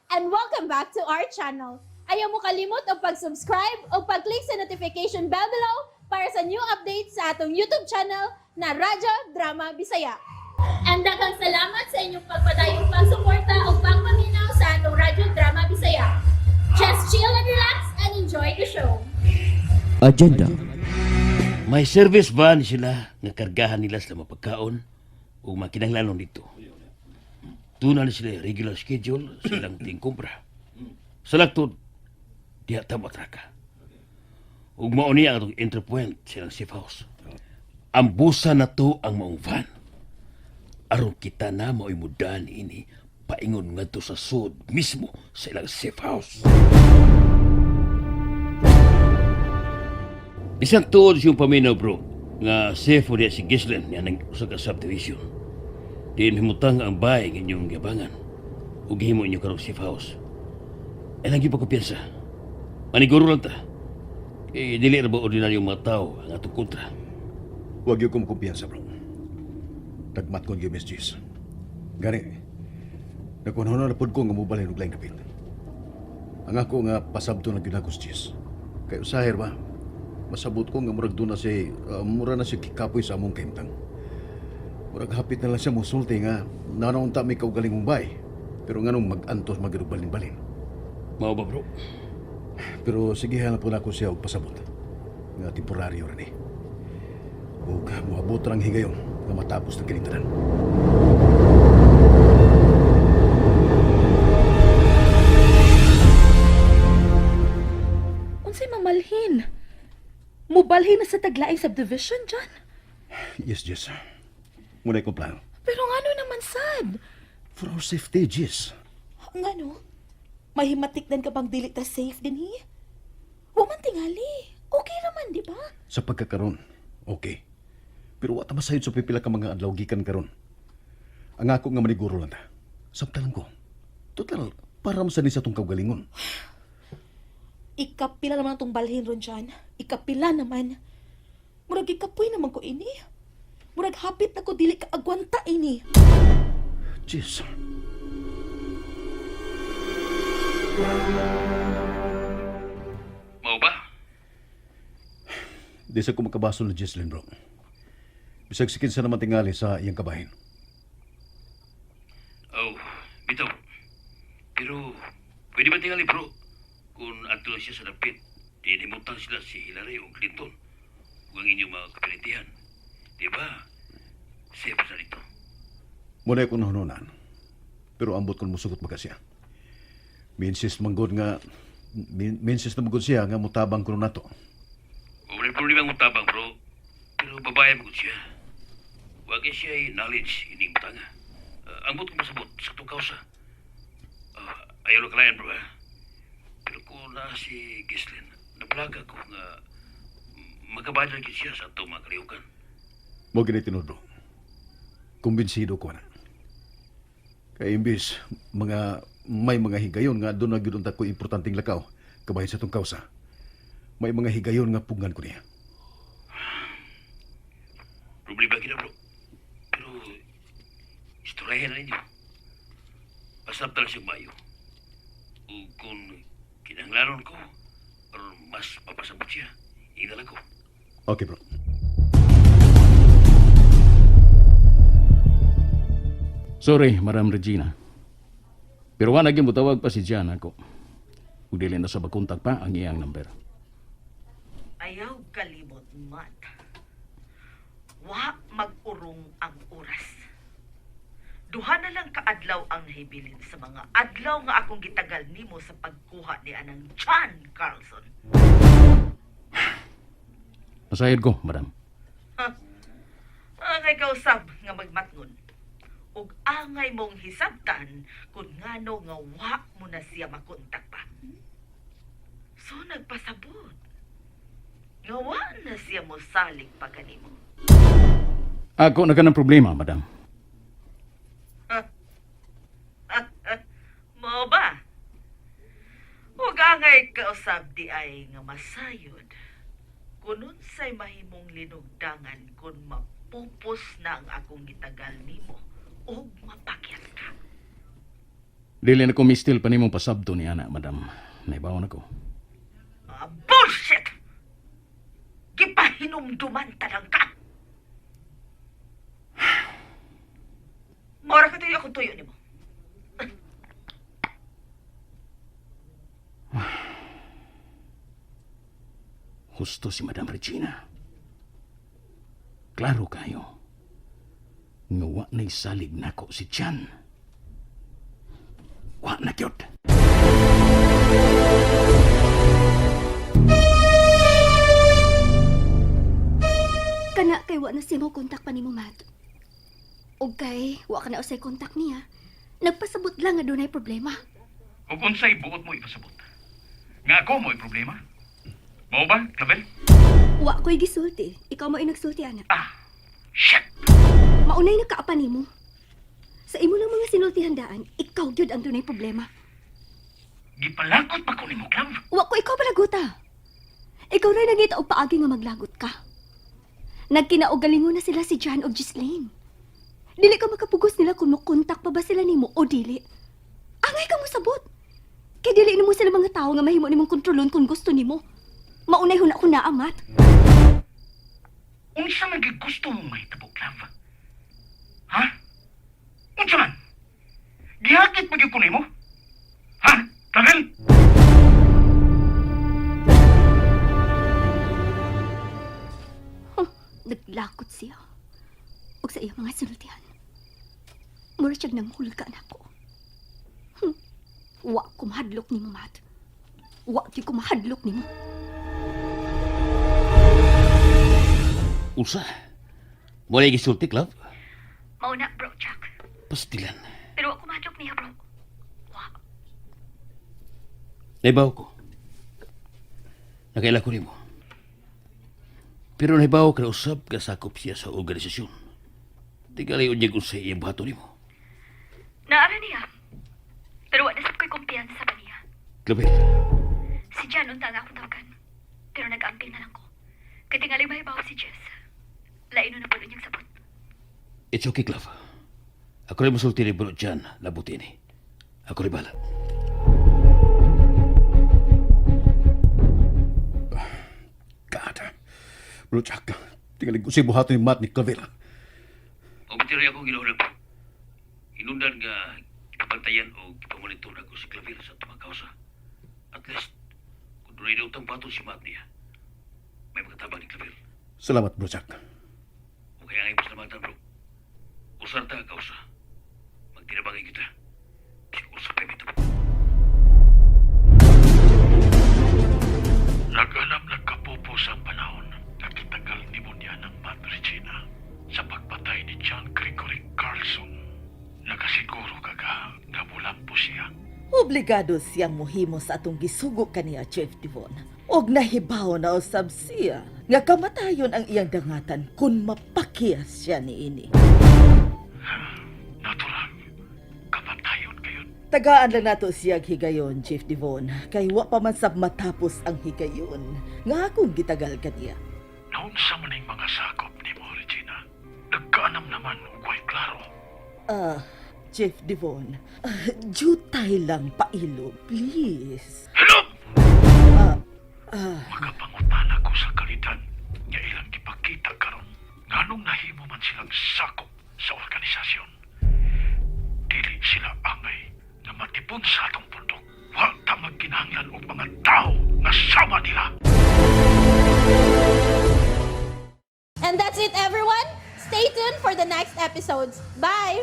And welcome back to our channel. Ayaw mo kalimot og pag-subscribe o pag-click sa notification bell below para sa new updates sa atong YouTube channel na Radyo Drama Bisaya. And daghang salamat sa inyong pagpadayong pagsuporta o pagpaminaw sa atong Radyo Drama Bisaya. Just chill and relax and enjoy the show. Agenda. May service van sila nga kargahan nila sila mapagkaon ug makinahanglanon dito. Tuna na sila regular schedule sa ilang tingkumpra. Sa laktod, diha ta moatraka. Ug mao niya ang atong entry point sa ilang safe house. Ambusa na to ang maong van. Aron kita na mao'y mudan ini paingon ngadto sa sud mismo sa ilang safe house. Bisan tuod siyang paminaw, bro, nga safe mo diya si Ghislaine niya ng usa ka subdivision. Diin himutang ang bahay ng inyong gibangan ug gihimo inyo karong safe house. Ay lang pa kumpiyansa. Maniguro lang ta. Eh, dili ra ba ordinaryong mga tao ang atong kontra? Huwag yung kumukumpiyansa, bro. Tagmat ko yung Miss Gis. Gani, nagkunho na pod ko nga mobalhin og laing dapit. Ang ako nga pasabto na gyud ako sa Gis. Kay usaher ba, masabot ko nga murag doon na si, mura na si kikapoy sa among kahimtang. Murag hapit na lang siya musulti nga nanaunta may kaugalingong bay. Pero nganong mag-antos magyud og balin-balin. Mao ba, bro? Pero sige na po na ako siya og pasabot. Nga temporaryo ra ni. Ug moabot ra ang higayon nga matapos na kini tanan. Unsay mamalhin? Mubalhin na sa taglaing subdivision, John. Yes, Jess. Muna akong plano. Pero ngano naman sad? For our safety, Jess. Ngano? May himatikdan ka bang dili ta safe din hi? Wa man tingali. Okay raman, di ba? Sa pagkakaron, okay. Pero wa ta masayod sa pipila ka mga adlaw gikan karon. Ang ako nga maniguro lang ta. Samtalan ko. Total, para mo sa ni sa tong kaugalingon. Ikapila naman tong balhin ron, John. Ikapila naman. Murag ikapoy naman ko ini. Murag hapit na ko dili ka agwanta ini. Jess. Mao ba? Di sa ko makabasol na Jesslyn, bro. Bisag si kinsa naman tingali sa iyang kabahin. Oh, bitaw. Pero, pwede ba tingali, bro? Kung adto lang siya sa dapit, dinimutang sila si Hillary o Clinton ug ang inyong mga kapinitihan. Di ba? Safe sa dito. Muna ko nahununan. Pero ambot kung musugot maka siya. Minsis manggod nga minsis na manggod siya nga mutabang kuno nato. Wala problema ang tabang, bro. Pero babae mo siya. Huwag siya ay knowledge ining butanga. Ambot ko masabot sa itong kausa. Ayaw lang kalayan, bro, ha? Pero kung na si Ghislaine, naplaga ko nga magkabayad lang siya sa itong mga kaliukan. Mo gini tinuod, bro. Kumbinsido ko na. Kay imbis mga may mga higayon nga doon na gyud unta ko importanteng lakaw kabahin sa tong kausa. May mga higayon nga pugngan ko niya. Problema kita, bro. Pero, istoryahin na ninyo. Basta talaga siyang mayo. O kung kinahanglanon ko, aron mas mapasabot siya, ingala ko. Okay, bro. Sorry, Madam Regina. Pero wala gyud mutawag pa si John ako. Ug dili na sa bakontak pa ang iyang number. Ayaw kalimot, Matt. Wa mag-urong ang oras. Duha na lang kaadlaw ang nahibilin sa mga adlaw nga akong gitagal nimo sa pagkuha ni anang John Carlson. Masayod ko, Madam. Angay kausab nga magmatngon. Ug angay mong hisabtan kung ngano nga wa mo na siya makontak pa. So nagpasabot. Nga wa na siya mosalig pa kanimo. Ako na ka ng problema, Madam. Mao ba? Ug angay kausab di ay nga masayod. Kun unsay mahimong linugdangan kun mapupos na ang akong gitagal nimo ug mapakyat ka. Dili na ko mistil pa nimong pasabto ni ana, madam. Naibaw na ko. Ah, bullshit! Gipahinumduman talang ka. Mora ka tuyo akong tuyo nimo. Husto si Madam Regina. Klaro kayo. Nga wa na'y salig nako si Chan. Wa na gyud. Kana kay wa na siya mo kontak pa nimo, Matt. Og kay wa ka na usay kontak niya. Nagpasabot lang nga dunay problema. Ug unsay buot mo ipasabot? Nga ako mo'y problema? Mao ba, Clavel? Wa ko'y gisulti. Ikaw mo nagsulti ana. Ah, shit! Maunay nakaapa nimo. Sa imo lang mga sinultihan daan, ikaw gyud ang dunay problema. Gipalakot pa ko nimo, Clav. Wa ko ikaw palaguta. Ikaw rin nangita og paagi nga maglagot ka. Nagkinaogalingon na sila si John og Ghislaine. Dili ka makapugos nila kung mokontak pa ba sila nimo o dili. Angay ka mo sabot. Kay dili nimo sila mga tawo nga mahimo nimong kontrolon kung gusto nimo. Maunay huna ko na amat. Unsa man gyud gusto mong mahitabo, Clav? Ha? Unsa man? Gihakit pa gyud ko nimo? Ha, Clavel? Huh, naglakot siya. Ug sa iyang mga sinultihan. Mura siyang nanghulga nako. Wa ko mahadlok nimo, Matt. Wa gyud ko mahadlok nimo. Unsa? Mo na gisulti, Clav? Mauna, bro, Jack. Pastilan. Pero wa ko mahadlok niya, bro. Wa. Naibaw ko. Nakaila ko nimo. Pero naibaw ka na usab kasakop siya sa organisasyon. Tingali unyag unsay iyang buhaton nimo. Naara niya. Pero wa nasab ko'y kumpiyansa ba niya. Clavel, Si Jan unta nga akong tawagan. Pero nag-amping na lang ko. Kay tingali mahibaw si Jess. Laino na po niyang sabot. it's okay, Clav. Ako rin masulti ni Bro Jan, labuti ni. Ako rin bala. God. Bro Jack, tingalig ko siya buhaton ni Matt ni Clavel. O bateri ako ginuhulap. Inundan nga ipapantayan o ipamonitor ako si Clavel sa tumang kausa. At least, kung doon na utang bato si Matt niya, may makatabang ni Clavel. Salamat, Bro Jack. O kaya nga ipasalamatan, bro. Usar ta kausa. Magtinabangin kita. Siguro sa pwede Nag-alam nagkapupo sa panahon nakitagal ni niya ng Matt Regina sa pagpatay ni John Gregory Carlson. Nakasiguro kaga nga mulampo siya. Obligado siyang muhimo sa atong gisugo kaniya, Chief Devon. Og nahibaw na usab siya nga kamatayon ang iyang dangatan kung mapakiyas siya niini. Natural, kamatayon kayon. Tagaan lang nato siya og higayon, Chief Devon, kay wa pa man sab matapos ang higayon nga akong gitagal kaniya. Naunsa man ning mga sakop ni mo, Regina. Nagkaanam naman og way klaro. Ah, Chief Devon, jutay lang pailo, please. Hello! Ah, Makapangutana ko sa kalidad nga ilang gipakita karon. Nganong nahimo man silang sakop sa organisasyon. Dili sila angay nga matipon sa atong pundok. Wa ta magkinahanglan og mga tao nga sama nila. And that's it, everyone. Stay tuned for the next episodes. Bye!